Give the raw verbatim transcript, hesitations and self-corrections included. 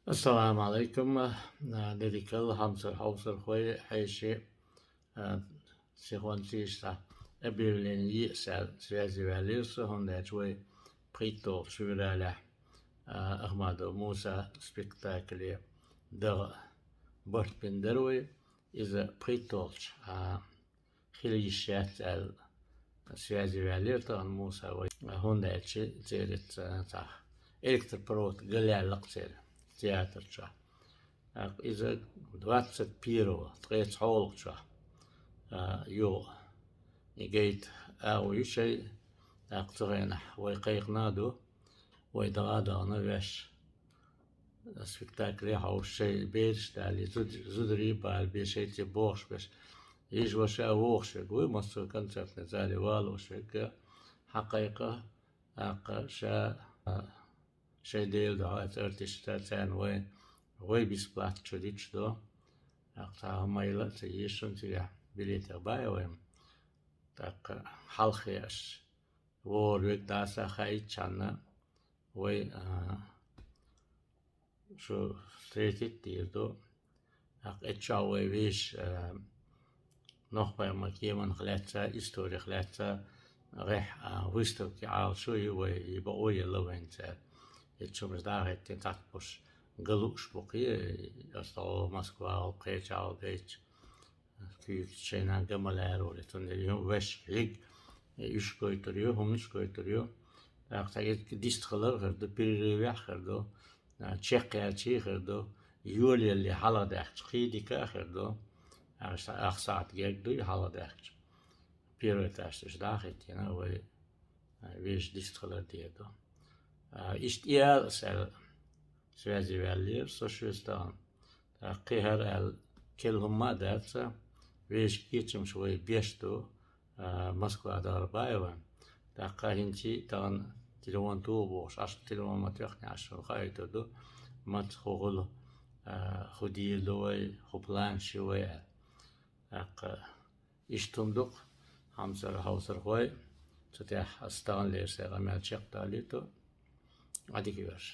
Ассаламу Ӏалайкум, а, дерригал хьамсара хьовсархой, хьеший, а, сихонцийша объявление йиъсал связи ваьллера со, хӀунда аьлча вай пхийттолча февралехь, а, Ахмадов Муса спектакле дагӀа барт бина дара вай. Иза пхийттолча, а, хила йиш яц аьлла, связи ваьллера тахана Муса вай. ХӀунда аьлча церан цхьа электропровод галъяьлла-кх церан театр чу. ТӀаккха иза двадцать первого, ткъе цхьоалагӀчоа, а, юха. И гайта агӀо ю шоай, тӀаккха цу хенахь вай кхайкхина а ду, вай дагӀа а дахана ваьш. Спектакле хьовсуш шоай бераш а далий, зуд-, зударий а балий, бе шайца бохуш берш. Йижа ваша а вохуш верг вуй, массо концертный зале валуш верг а хьакхайкха, тӀаккха ша, а, шайн Делан дуьхьа артисташца царна вай, вай бесплатно чу дуьтуш ду. ТӀаккха цхьа хӀума йила а ца езаш, цигахь билетех баьхкина вай. ТӀаккха хьалххе аш вогӀур верг дацахь, хаийтча хьанна вай, а, шу встретить дийр ду. ТӀаккха эццахь вай веший, а, нохпа-м кеманах лаьцна, историх лаьцна, гӀеххьа, а, выставки Ӏалашо ю вай, и бакъо елла вайна цара. Эццахь хӀумаш дӀахӀиттина, цхьацца бохуш ган лууш бу-кх, аса гӀо Москвахула, кхечахьа гайтча. Куьйгаш шайна ган ма лаьрра вара, цундела юха вешка хьиг, уьш гойтур ю, хӀуманаш гойтур ю. ТӀаккха цхьа дистхилар а хир ду, перерывехь а хир ду, а, чекхъяьлча а хир ду, йолаяле хьалхадаьхкича кхин дика а хир ду. Ах са-, ах сахьт герга ду и хьалхадаьхкича. Первый этаж тӀе уьш дӀахӀиттийна, вай, а, веший дистхилар дер ду. А, иштта и ала аса аьлла, связи ваьллера со шуьца тахана. ТӀаккха кхин хӀара аьлла, керла хӀумма а дац, вешан кечамаш вай беш ду, а, Москва дахар баьхкина вай. ТӀаккха хӀинца а тахана телефон тоха бохуш, Ӏаш телефон ма тоьхне, Ӏаш шуна хаийтур ду, маца хӀун хуьлу, а, хӀун дийр ду вай, хӀун планаш ю вай аьлла. ТӀаккха иштта хӀума ду-кх, хьамсара хьовсархой, цу тӀехь аса таханлера сайн къамел чекхдалийта, Ӏадика верш.